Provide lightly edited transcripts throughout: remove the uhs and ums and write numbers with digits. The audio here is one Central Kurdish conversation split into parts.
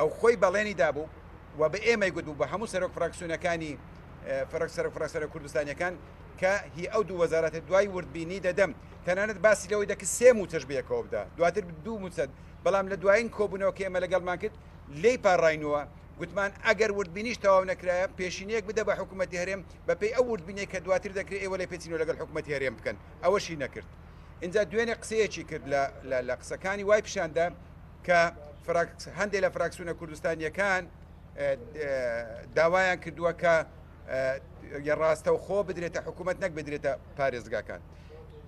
ئەو خۆی بەڵێنی دابوو و بە ئێمەی گوتبوو بە هەموو سەرۆک فراکسیۆنەکانی فەرەک سەرۆک فراکسیۆنە کوردستانیەکان کە هی ئەو دوو وەزارەتە دوای وردبینی دەدەم تەنانەت باسی لەوەی دەکرد سێ مووچەش بەیەکەوە بدا دواتر دوو مووچە بەڵام لە دوایین کۆبوونەوە کە ئێمە لەگەڵمان کرد لێی پاڕاینەوە گوتمان ئەگەر وردبینیش تەواو نەکرایە پێشینەیەک بدە بە حکوومەتی هەرێم بەپێی ئەو وردبینەی کە دواتر دەکرێت ئێوە لێپێچینەوە لەگەڵ حکوومەتی هەرێم بکەن ئەوەشی نەکرد ئینجا دوێنێ قسەیەکی کرد لە قسەکانی وای پیشاندا کە هەندێک لە فراکسیۆنە کوردستانیەکان داوایان کردووە کە ڕاستەوخۆ بدرێتە حکوومەت نەک بدرێتە پارێزگاکان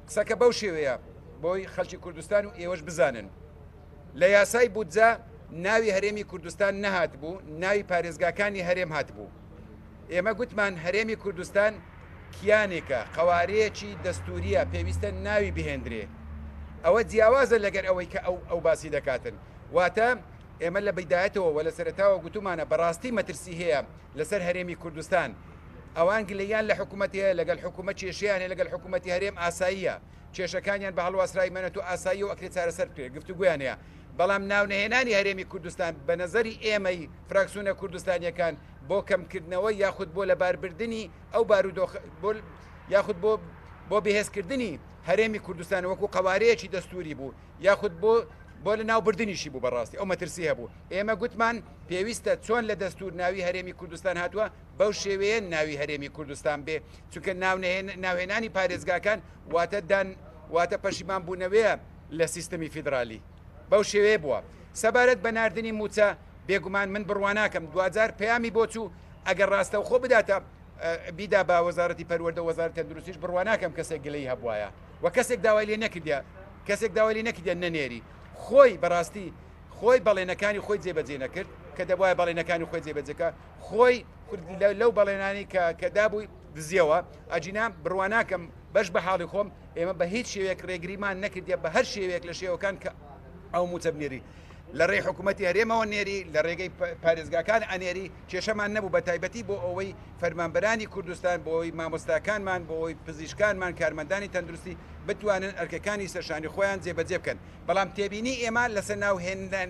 قسەکە بەو شێوەیە بۆی خەلکی کوردستان و ئێوەش بزانن لە یاسای بودجە ناوی هەرێمی کوردستان نەهاتبوو ناوی پارێزگاکانی هەرێم هاتبوو ئێمە گوتمان هەرێمی کوردستان کیانێکە، قەوارەیەکی دەستوورییە، پێویستە ناوی بهێندرێ. ئەوە جیاوازە لەگەر ئەوەی کە ئەو ئەو باسی دەکاتن. واتە ئێمە لە بیدایەتەوە و لە سەرەتاوە گوتوومانە بەڕاستی مەترسی هەیە لەسەر هەرێمی کوردستان. ئەوان گلەییان لە حکوومەت هەیە، لەگەل حکوومەت کێشەیان هەیە، لەگەل حکوومەتی هەرێم ئاساییە. کێشەکانیان بە هەڵواسراوی مەنەت و ئاساییە و ئەکرێ چارەسەر بکرێ، گفتوگۆیان هەیە. بەڵام ناونەهێنانی هەرێمی کوردستان بە نەزەری ئێمەی فراکسیۆنە کوردستانییەکان بۆ کەمکردنەوە یاخود بۆ لەباربردنی ئەو بارودۆخ بۆ یاخود بۆ بۆ بەهێزکردنی هەرێمی کوردستان وەکو قەوارەیەکی دەستوری بوو یاخود بۆ بۆ لە ناوبردنیشی بوو بەڕاستی ئەو مەترسی هەبوو ئێمە گوتمان پێویستە چۆن لە دەستور ناوی هەرێمی کوردستان هاتووە بەو شێوەیە ناوی هەرێمی کوردستان بێ چونکە ناوهێنانی پارێزگاکان واتە دان واتە پەشیمان بوونەوەیە لە سیستەمی فیدرالی بەو شێوەیە بووە سەبارەت بە ناردنی موچە بێگومان من بڕواناکەم دواجار پەیامی بۆ چوو ئەگەر ڕاستەوخۆ بداتە بیدا بە وەزارەتی پەروەردە وەزارەتی تەندروستیش بڕواناکەم کەسێک گلەی هەبواە و کەسێک داوای لێ نەکردە کەسێک داوای لێ نەکردە نەنێری خۆی بەڕاستی خۆی بەڵێنەکانی خۆی جێبەجێ نەکرد کە دەبواە بەڵێنەکانی خۆی جێبەجێکە خۆی لەو بەڵێنانی کە کە دابووی دزیەوە ئەجینا بڕواناکەم بەش بە حاڵی خۆم ئێمە بە هیچ شێوەیەک ڕێگریمان نەکردە بە هەر شێوەیەک لە شێوەکان کە ئەو موچە بنێری لە ڕێی حکوومەتی هەرێمەوە نێری لە ڕێگەی پارێزگاکان ئەنێری کێشەمان نەبوو بە تایبەتی بۆ ئەوەی فەرمانبەرانی کوردستان بۆ ئەوەی مامۆستاکانمان بۆ ئەوەی پزیشکانمان کارمەندانی تەندروستی بتوانن ئەرکەکانی سەرشانی خۆیان جێبەجێ بکەن بەڵام تێبینی ئێمە لەسەر ناو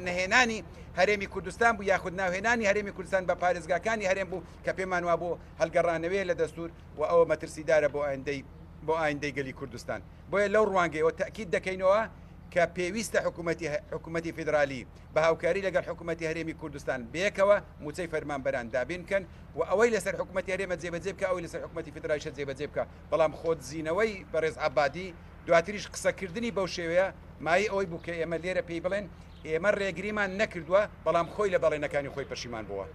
نەهێنانی هەرێمی کوردستان بوو یاخود ناوهێنانی هەرێمی کوردستان بە پارێزگاکانی هەرێم بوو کە پێمان وابوو هەلگەڕانەوەیە لە دەستور و ئەوە مەترسیدارە بۆ ئایندەی بۆ ئایندەی گەلی کوردستان بۆیە لەو ڕوانگەیەوە تەئکید دەکەینەوە کە پێویستە حکوومەتی حکوومەتی فیدرالی بە هاوکاری لەگەڵ حکوومەتی هەرێمی کوردستان بێکەوە مووچەی فەرمانبەران دابین بکەن و ئەوەی لەسەر حکوومەتی هەرێمە جێبەجێ بکە ئەوەی لەسەر حکوومەتی فیدرالیشە جێبەجێ بکە بەڵام خۆدزینەوەی بەڕێز عەبادی دواتریش قسەکردنی بەو شێوەیە مایەی ئەوەی بوو کە ئێمە لێرە پێی بڵێن ئێمە ڕێگریمان نەکردووە بەڵام خۆی لە بەڵێنەکانی خۆی پەشیمان بووە.